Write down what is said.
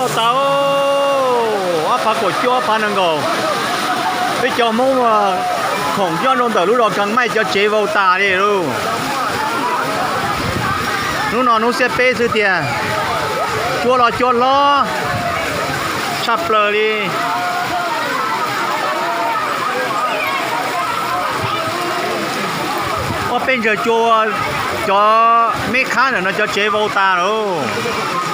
Tau ob phav kaum cuaj, ob phav nees nkaum. Peb cov Hmoob khoom nyob rau ntawm lub zos Kaas Maij cov tsev vau tas li lauj. Hnub no hnub xiab peb xwb tiag, cuab los cuab hlob tshaj plaws li. Ob peb ntsawg cua, cov meb khab ntawm no cov tsev vau tas lauj.